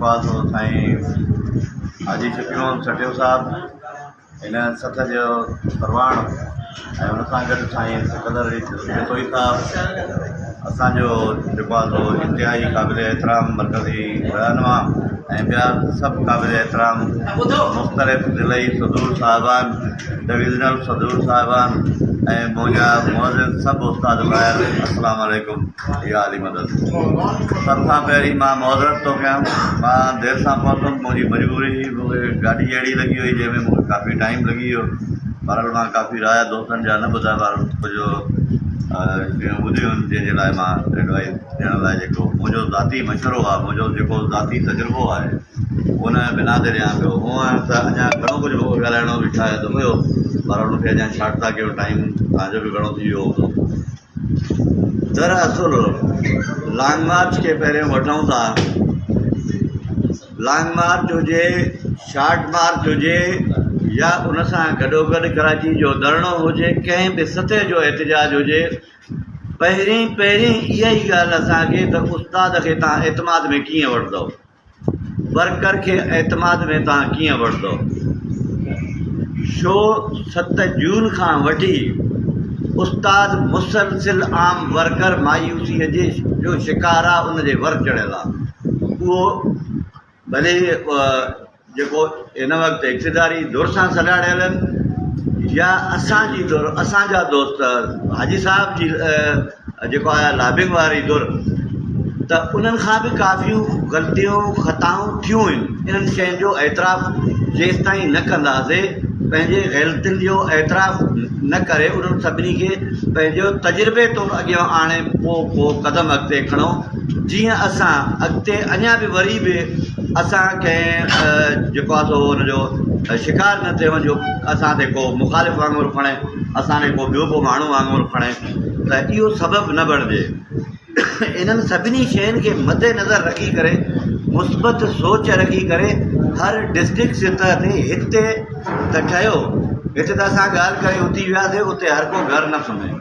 جيڪو آهي سو سائين حاجي شفيع محمد سٺيو صاحب هن سٿ جو سرواڻ ۽ ان سان گڏ سائين سڪندر علي جتوئي صاحب اسان جو جيڪو آهي سو انتهائي قابل احترام مرڪزي رهنما ۽ ٻيا سڀ قابل احترام مختلف ضلعي صدور صاحبان ڊويزنل صدور صاحبان ۽ منهنجا معزز سڀ استاد ڀائر السلام عليڪم يا علي مدد سڀ کان پهرين مان معذرت ٿو ڪيان مان دير سان پهتم منهنجي مجبوري هئي مون کي گاڏي اهڙي لڳي وئي جنهن ۾ مون کي ڪافي ٽائيم لڳي ويو بهرحال مان ڪافي رايا دوستن جا نه ٻڌا بهرحال ڪجهه شيون ٻڌيون آهن جنهن جي لاء مان ايڊوائز ڏيڻ لاء جيڪو منهنجو ذاتي مشورو آهي منهنجو جيڪو ذاتي تجربو آهي ان بنا تي ڏيان پيو هونء ته اڃا گهڻو ڪجهه مون کي ڳالهائڻو به شايد هيو پر ان کي اڃا شارٽ ٿا ڪيون ٽائيم توهان جو به گهڻو ٿي ويو هوندو. دراصل لانگ مارچ کي پهريون وٺون ٿا لانگ مارچ هجي شارٽ مارچ هجي يا ان سان گڏوگڏ ڪراچي جو ڌرڻو هجي ڪنهن به سطح جو احتجاج هجي پهرين پهرين اها ئي ڳالهه اسان کي ته استاد کي توهان اعتماد ۾ ڪيئن وٺندؤ ورڪر کي اعتماد ۾ توهان ڪيئن وٺندؤ؟ شو 7 جون کان وٺي استاد مسلسل عام ورڪر مايوسيء جي جو شڪار آ ان جي ور چڙهيل آ اهو ڀلي جيڪو هن وقت اقتداري ڌر سان سلهاڙيل آهن يا اسان جي ڌر اسان جا دوست حاجي صاحب جي جيڪو آهي لابنگ واري ڌر ته انهن کان به ڪافيون غلطيون خطائون ٿيون آهن انهن شين جو اعتراف جيستائين نه ڪنداسي پنهنجي غلطين جو اعتراف نه ڪري انهن سڀني کي پنهنجو تجربي طور اڳيان آڻي پوء ڪو قدم اڳتي کڻو جيئن اسان اڳتي اڃا به وري به اسان ڪنهن جيڪو آهي سو ان جو شڪار نه ٿيون جو اسان تي ڪو مخالف وانگر کڻي اسان تي ڪو ٻيو ڪو ماڻهو وانگر کڻي ته اهو سبب نه بڻجي انهن سڀني شين کي مد نظر رکي ڪري مثبت سوچ رکي ڪري هر ڊسٽرڪٽ سطح تي هتي ته ٺهيو هتي ته اسان ڳالهه ڪري اٿي وياسي اتي هر ڪو گهر نه سمهي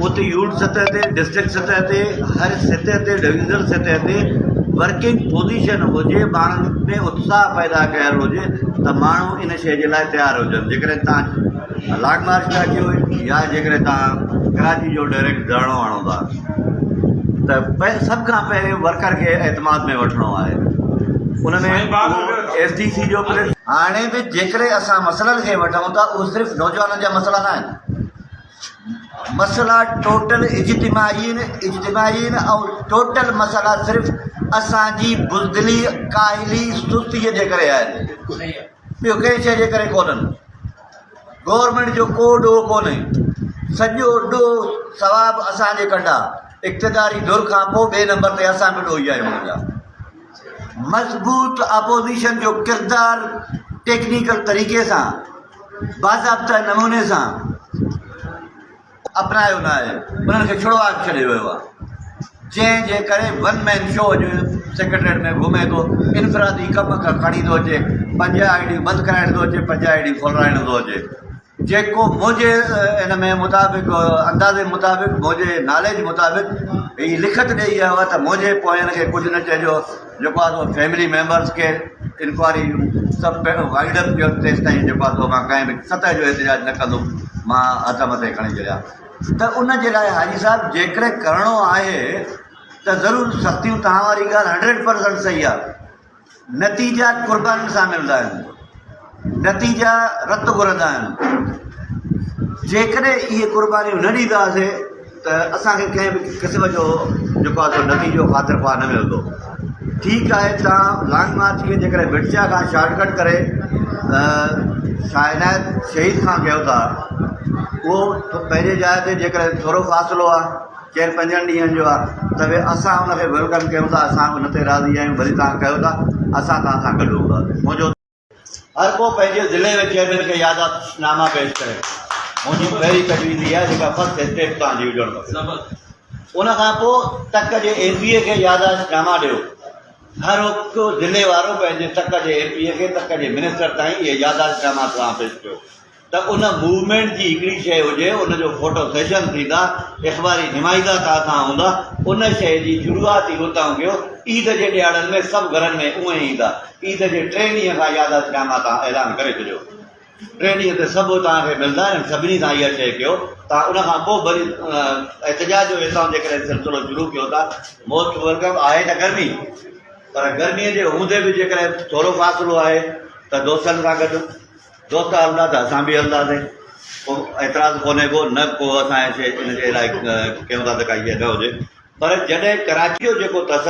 اتي يونٽ سطح تي، ڊسٽرڪٽ سطح تي، هر سطح تي، ڊويزنل سطح تي ورڪنگ پوزيشن هجي، ماڻهن ۾ اتساهه پيدا ڪيل هجي ته ماڻهو ان شيء جي لاء تيار هجن. جيڪڏهن توهان لانگ مارچ ٿا ڪيو يا جيڪڏهن توهان ڪراچي جو ڊائريڪٽ ڌرڻو هڻو ٿا ته سڀ کان پهرين ورڪر کي اعتماد ۾ وٺڻو آهي. ان ۾ ايس ڊي سي جو هاڻي به جيڪڏهن اسان مسئلن کي وٺون ٿا اهي صرف نوجوانن جا مسئلا نه آهن. مسئلا ٽوٽل اجتماعي اجتماعي ۽ ٽوٽل مسئلا صرف اسان جي بزدلي، ڪاهلي، سستي جي ڪري آهن ٻيو ڪنهن شيء جي ڪري ڪونهن. گورنمينٽ جو ڪو ڏوهه ڪونهي سڄو ڏوهه ثواب اسان جي ڪنڊ آ اقتداري ڌر کان پوء ٻئي نمبر تي اسان به ڏوهي آهيون ان جا. مضبوط اپوزيشن جو ڪردار ٽيڪنيڪل طريقي سان باضابطه نموني سان اپنايو نه آهي انهن کي ڇڙواڳ ڇڏي ويو آهي جنهن جي ڪري ون مين شو اڄ سيڪريٽريٽ ۾ گهمي ٿو انفرادي ڪم کڻي ٿو اچي پنج آء ڊيون بند ڪرائڻ ٿو اچي پنج آء ڊيون کولرائڻ ٿو اچي جيڪو منهنجي ان ۾ مطابق اندازي مطابق منهنجي ناليج مطابق هي لکت ڏئي ويو آهي ته منهنجي پوين کي ڪجهه نه چئجو جيڪو آهي سو فيملي ميمبرس کي انڪوائري سڀ وائنڊ اپ ڪيو تيستائين جيڪو آهي سو مان ڪنهن به سطح جو احتجاج نه ڪندم مان هٿ مٿي کڻي ڇڏيا ته ان جي لاء حاجي صاحب جيڪڏهن ڪرڻو آهي ته ضرور سختيون توهان واري ڳالهه هنڊريڊ پرسنٽ صحيح آهي نتيجا قربانين سان ملندا آهن، نتيجا رت گهرندا آهن. جيڪڏهن اهي قربانيون نه ڏينداسين ته اسان کي ڪنهن به قسم جو جيڪو آهي سو نتيجو خاطر خواهه نه ملندو. ٺيڪ آهي توهان لانگ مارچ کي جيڪڏهن ڀٽچا کان شارٽ ڪٽ ڪري شاهه عنايت شهيد کان ڪيو ٿا اهو پنهنجي جاء تي جيڪڏهن ٿورو فاصلو آهي. چئن پنجن ڏينهن جو آ ته به اسان ان کي welcome ڪيون ٿا اسان ان تي راضي آهيون ڀلي توهان ڪيو ٿا اسان توهان سان گڏ هونداسين منهنجو هر ڪو پنهنجي ضلعي ۾ چيئرمين کي يادداشت ناما پيش ڪري منهنجي پهرين تجويز اها آهي جيڪا فرسٽ اسٽيپ توهان جي هجڻ کپي ان کان پوء تڪ جي ايم پي اي کي يادداشت ناما ڏيو هر هڪ ضلعي وارو پنهنجي تڪ جي ايم پي اي کي تڪ جي منسٽر تائين اهي يادداشت ناما توهان پيش ڪيو. ته ان موومينٽ جي هڪڙي شيء هجي، ان جو فوٽو سيشن ٿيندا، اخباري نمائندا توهان سان هوندا، ان شيء جي شروعات ئي اتان ڪيو، عيد جي ڏهاڙن ۾ سڀ گهرن ۾ اونئين ايندا، عيد جي ٽئين ڏينهن کان ياداشت ناما توهان اعلان ڪري ڇڏيو، ٽئين ڏينهن تي سڀ توهان کي ملندا، انهن سڀني سان اها شيء ڪيو، توهان ان کان پوء وري احتجاج جو هتان جيڪڏهن سلسلو شروع ڪيو ٿا، موسٽ welcome, آهي ته گرمي پر گرمي جي هوندي به جيڪڏهن ٿورو فاصلو آهي ته دوستن سان گڏ. دوست هلندا ته اسان به هلنداسين، ڪو اعتراض ڪونهي ڪو نه ڪو اسان ان جي لاء ڪيون ٿا ته ڪائي شيء نه هجي پر جڏهن ڪراچي جو جيڪو تصور.